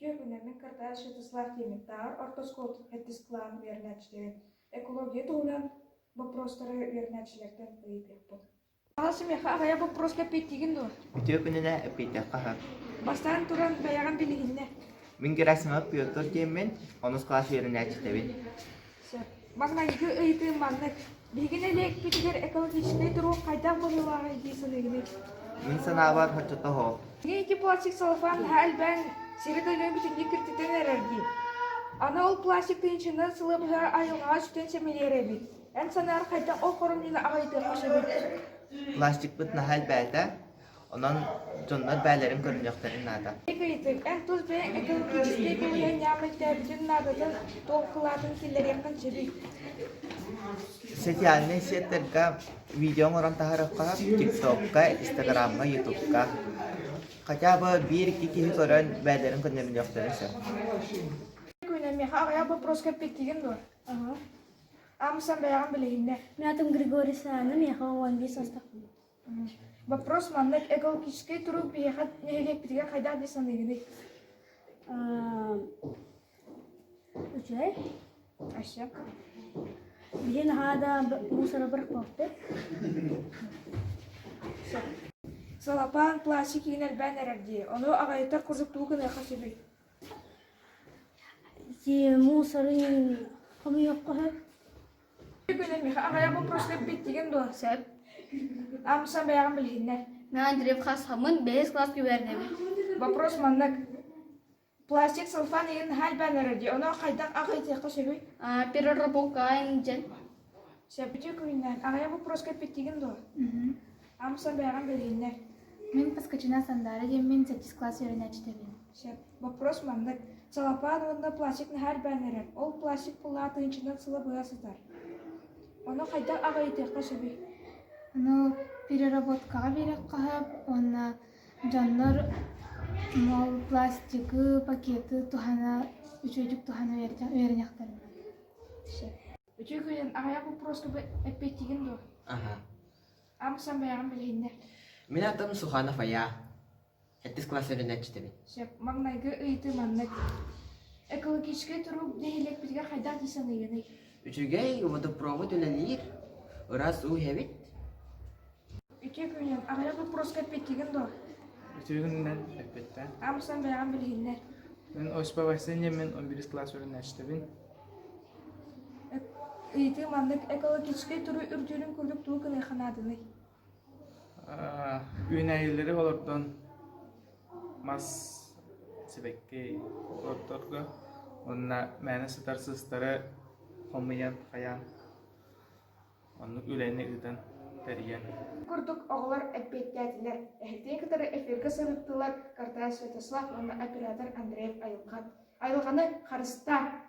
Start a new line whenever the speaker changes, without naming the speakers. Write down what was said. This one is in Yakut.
Түөкүннэммит Картаев Святослав диэммиттээҕэр орто оскуолатын сэттис кылааһын үөрэнээччилэрин экология туһунан боппуруостары үөрэнээччилэртэн ыйытыахпыт. Аҕа миэхэ аҕыйах боппуруоска эппиэттиигин дуо?
Үтүө күнүнэ эппиэйдэххэ сөп.
Бастаан туран бэйэҕин билиһиннэ.
Мин Герасимов Петр диэммин, онус кылаас үөрэнээччитэбин.
Сөп. Маҥнайгы ыйытыым маннык. Биһиги нэһилиэкпитигэр экологическай турук хайдах быһыылааҕый дии саныыгыный?
Мин санаабар соччото суох.
Ити пластик целлофан наһаа элбээн сири-дойдуну бүтүннүү киртитэн эрэр дии. Аны ол пластик тыынчынан сылы быһа айылҕаҕа сүтэн сэмэлиэр эбит. Эн санаар хайдах ол хоромньуну аҕыйатыахха сөбүй?
Пластикпыт наһаа элбээтэ, онон дьоннор бээлэрин көрүнүөхтэрин наада.
Ыйытык, эн тус бэйэҥ экологическай балаһыанньаҕа мөлтөөбүтүн наадатын, туох кылаатын киллэриэххин сөбүй?
Социальнай сеттерга видео оҥорон таһаарыахха ТикТокка, Инстаграмҥа, Ютубка. Хотя бы биир-икки киһи көрөн бээлэрин көннөрүнүөхтэрин сөп.
Күнэ миэхэ аҕыйах боппуруоска эппиэттиигин дуо? Аамысан бэйэҕин билиһиннэр.
Мин атым Григорий Саана, миэхэ 11 састахпын.
Вопрос маннык экологическай турук биһиэхэ нэһилиэкпитигэр хайдах дии саныыгыный?
Үчүгэй.
Ася.
Биһи наһаа да мусора бырахпаппыт.
Салапаан пластик иин элбээн эрэр дии. Ону аҕайытар курдук тугу гыныахха сөбүй?
Ити мусорын хомуйуохха сөп.
Күнүн миэхэ аҕыйах боппуруоска эппиэттиигин дуо?
Сөп.
Аамысан бэйэҕин билиһиннэр.
Мин Андреев хасхаммын, бэһис кылааска үөрэнэбин.
Вопрос маннык. Пластик целлофан иһин наһаа элбээн эрэр дии, ону хайдах аҕыйатыахха сөбүй?
Переработкаайын дьэн.
Сөп. Үтүө күнүнэн. Аҕыйах боппуруоска эппиэттиигин дуо? Аамысан бэйэҕин билиһиннэр.
Мин Поскачина Сандара диэммин, сэттис кылаас үөрэнээччитэбин.
Сөп. Боппуруос маннык. Целлофан уонна пластик наһаа элбээн эрэр. Ол пластик пуллаах тыһыынчанан сыла быһа сытар. Ону хайдах аҕыйатыахха сөбүй?
Ону переработкаҕа биэриэххэ сөп уонна дьоннор ол пластигы, пакеты туһана үчүгэйдик туһана үөрэниэхтэрин
Сөп. Үтүө күнүн аҕыйах боппуруоска эппиэттиигин дуо?
Аха.
Аамысан бэйэҕин билиһиннэр.
Мин атым Суханов Ая. Сэттис кылаас үөрэнээччитэбин.
Сөп. Маҥнайгы ыйытыы маннык. Экологическай турук нэһилиэкпитигэр хайдах дии саныыгыный?
Үчүгэй, водопровод үлэлиир, ыраас уу иһэбит.
Үтүө күнүнэн аҕыйах боппуруоска эппиэттиигин дуо?
Үтүө күнүнэн эппиэттээн.
Аамысан бэйэҕин билиһиннэр.
Мин Осипов Арсений, мин 11 кылаас үөрэнээччитэбин.
Ыйытыы маннык экологическай турук үрдүүрүн курдук тугу гыныахха нааданый?
Үүнээйилэри олордон мас сибэкки олордорго уонна мээнэ сытар сыыстары хомуйан хайаан оннук үлэни ыытан тэрийэн.
Курдук оҕолор эппиэттээтилэр. Эһэтин кытары эфиргэ сырыттылар Картаев Святослав уонна оператор Андреев Айылҕан. Айылҕаны харыстаа!